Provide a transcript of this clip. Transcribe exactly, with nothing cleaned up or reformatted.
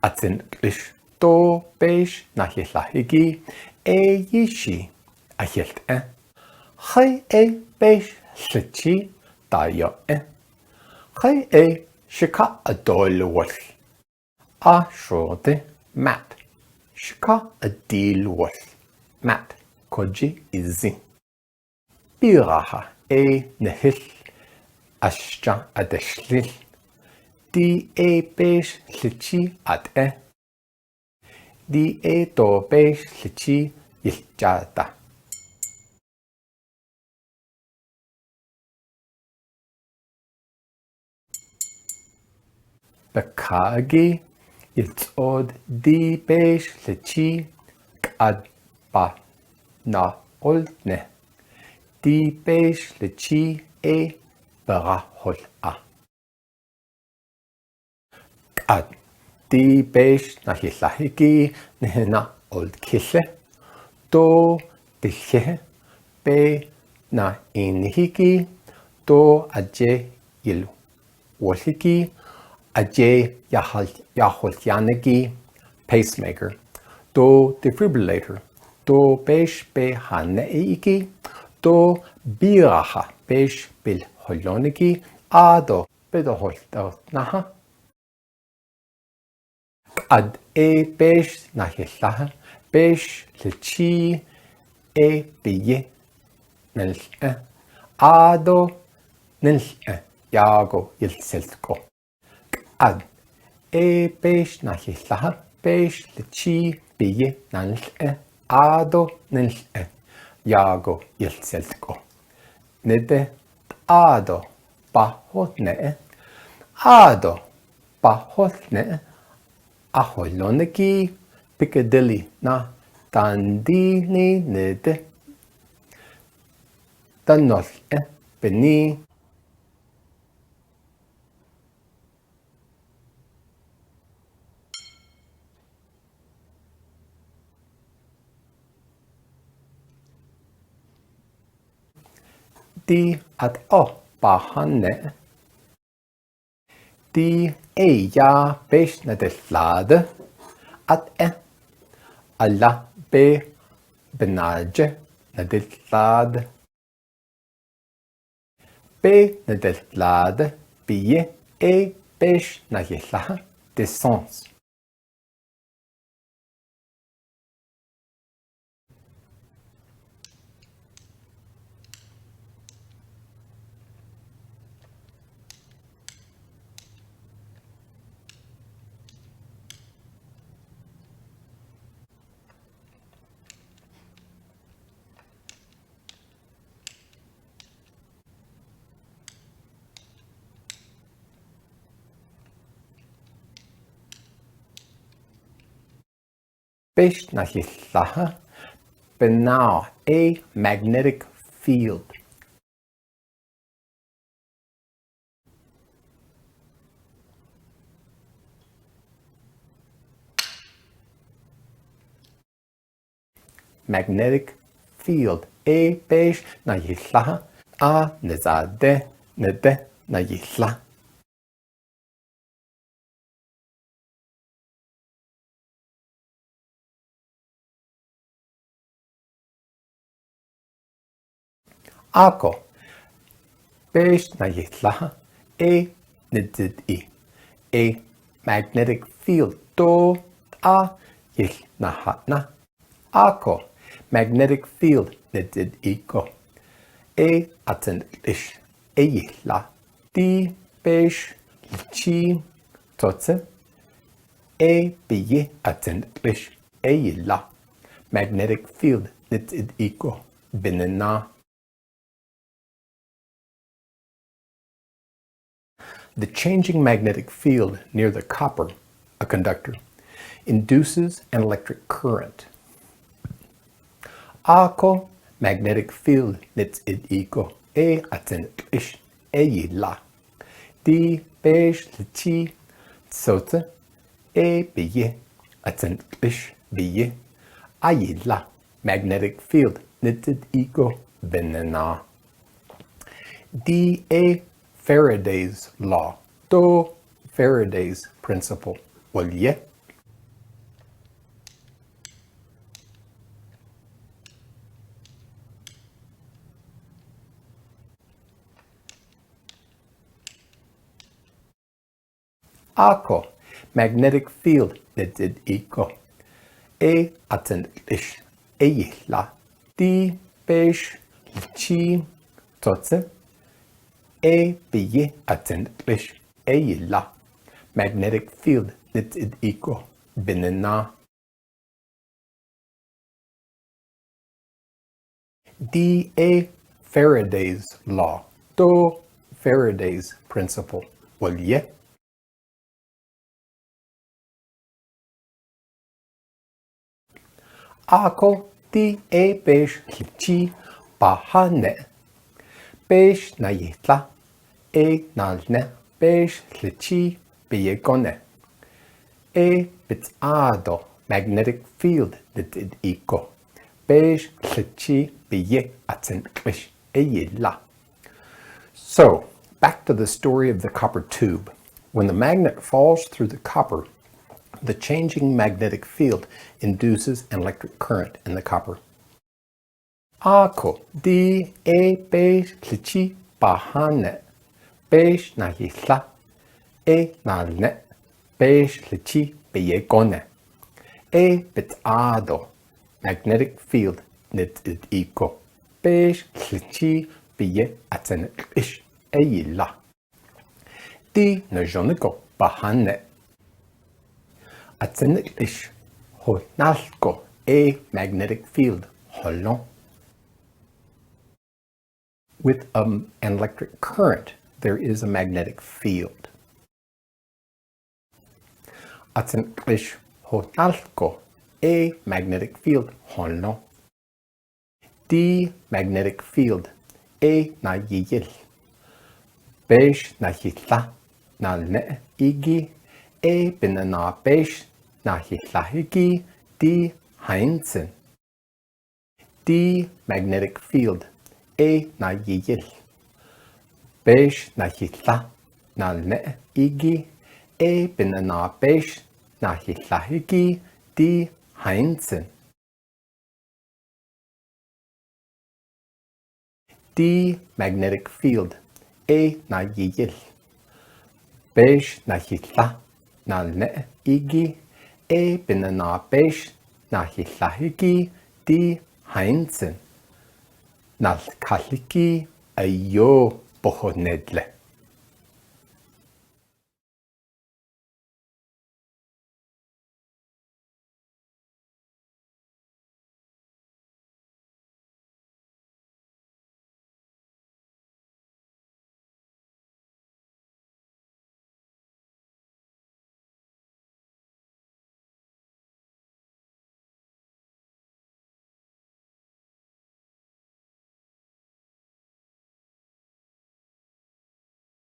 Atsin lis to pes na hi la hi ki, e yi shi a hilt e. Hai e pes hlichi ta yo e. Hai e shika a dol wal. A shode mat. Shika a dil wal. Mat koji izi. Piraha e nehil. Ashcha a deshlil. Di e pes hlichi at e. Di e to pes hlichi yilchata. Pekha agi yilchod di pes hlichi kad pa na ol ne. Di pes hlichi e pera hol a. At di pes na hi la hi ki ne na ol kile. To di kile pe na ini hi ki. To aje yil wal hi ki. Aje yahal yahol yane ki. Pacemaker. To defibrillator. To pes pe hane i ki. To biraha pes pil holone ki. Ado pe do hol to naha. Ad e pes na hi la. Pes hlichi e piye nel e. Ado nel e yago yil sel ko. Ad e pes na hi la. Pes hlichi piye nel e. Ado nel e yago yil sel ko. Nete ado pahot ne. Ado pahot ne. Aholone ki Piccadilly na tandi ni nete. Tanol e peni. Di at o pahan ne. Di e ya pes na de lade. At e ala pe benaje na de lade. Pe na de lade piye e pes na hi la. Descente. Pes na hi la ha. Penau e magnetic field. Magnetic field e pes na hi la ha. A ne za de ne de na hi la. Ako pes na hi la ha. E ne zit i e magnetic field to a hi na ha na. Ako magnetic field ne zit i ko. E atsen ish e hi la. Di pes chi totse e piye atsen ish e hi la. Magnetic field ne zit i ko benena. The changing magnetic field near the copper, a conductor, induces an electric current. Ako magnetic field ne zit i ko e atsen ish e hi la. Di pes chi totse e piye atsen ish piye a hi la. Magnetic field ne zit i ko benena. Di e Faraday's law to Faraday's principle. Wal ye. A ko, magnetic field nit it i ko. E atsen lish, e yila. Di peish lichi tsotse. E piyi atsen lish, e yila. Magnetic field nit it i ko. Binena. Di e Faraday's law. To Faraday's principle. Wal ye. A ko di e peish lichi paha ne. Peish na yila. E nal ne peish lichi piye kone. E pits ado magnetic field nit it i ko. Peish lichi piye atsen lish, e yila. So, back to the story of the copper tube. When the magnet falls through the copper, the changing magnetic field induces an electric current in the copper. A ko di e peish lichi paha ne. Peish na yila. E nal ne peish lichi piye kone. E pits ado magnetic field nit it i ko. Peish lichi piye atsen lish, e yila. Di na jone ko paha ne. Atsen lish ho nal ko e magnetic field ho long. With, um, an electric current, there is a magnetic field. Atsen lish ho nal ko e magnetic field ho long. Di magnetic field e na yiyil. Peish na yila nal ne igi, e binena peish na yila igi, di hainsen. Di magnetic field e na yiyil. Peish na yila nal ne igi, e binena peish na yila igi, di hainsen. Di magnetic field e na yiyil. Peish na yila nal ne igi, e binena peish na yila igi, di hainsen. Nal khaliki ayo poho nedle.